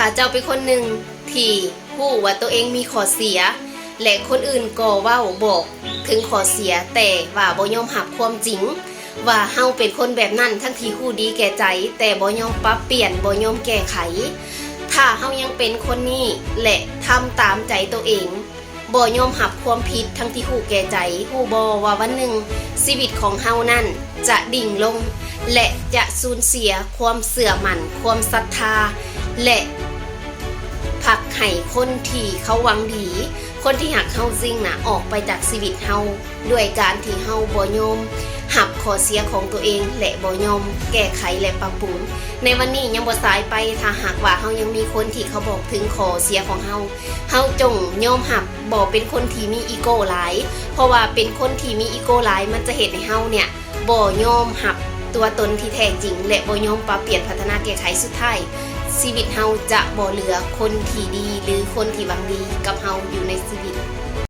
ຖ້າເຈົ້າເປັນຄົນໜຶ່ງທີ່ຮູ້ວ່າໂຕເອງມີຂໍ້ເສຍ ແລະ ຄົນອື່ນກໍເວົ້າບອກເຖິງຂໍ້ເສຍ ແຕ່ວ່າບໍ່ຍອມຮັບຄວາມຈິງວ່າເຮົາເປັນຄົນແບບນັ້ນ ທັງທີ່ຮູ້ດີແກ່ໃຈ ແຕ່ບໍ່ຍອມປັບປ່ຽນ ບໍ່ຍອມແກ້ໄຂ. ຖ້າເຮົາຍັງເປັນຄົນນີ້ ແລະ ທຳຕາມໃຈໂຕເອງ ບໍ່ຍອມຮັບຄວາມຜິດ ທັງທີ່ຮູ້ແກ່ໃຈ. ຮູ້ບໍ່ວ່າວັນໜຶ່ງຊີວິດຂອງເຮົານັ້ນຈະດິ່ງລົງ ແລະ ຈະສູນເສຍຄວາມເຊື່ອໝັ້ນ, ຄວາມສັດທາ ແລະ ຜັກໃຫ້ຄົນທີ່ເຂົາຫວັງດີ, ຄົນທີ່ຮັກເຮົາຈິງນະ ອອກໄປຈາກຊີວິດເຮົາ ດ້ວຍການທີ່ເຮົາບໍ່ຍອມຮັບຂໍ້ເສຍຂອງໂຕເອງ ແລະ ບໍ່ຍອມແກ້ໄຂ ແລະ ປັບປຸງ. ໃນວັນນີ້ຍັງບໍ່ສາຍໄປ, ຖ້າຫາກວ່າເຮົາຍັງມີຄົນທີ່ເຂົາບອກເຖິງຂໍ້ເສຍຂອງເຮົາ, ເຮົາຈົ່ງຍອມຮັບ, ບໍ່ເປັນຄົນທີ່ມີອີໂກ້ຫຼາຍ, ເພາະວ່າເປັນຄົນທີ່ມີອີໂກ້ຫຼາຍ ມັນຈະເຮັດໃຫ້ເຮົາເນ່ຍບໍ່ຍອມຮັບຕົວຕົນທີ່ແທ້ຈິງ ແລະ ບໍ່ຍອມປັບປ່ຽນ, ພັດທະນາ, ແກ້ໄຂ. ສຸດທ້າຍຊີວິດເຮົາຈະບໍ່ເຫຼືອຄົນທີ່ດີ ຫຼື ຄົນທີ່ຫວັງດີກັບເຮົາຢູ່ໃນຊີວິດ.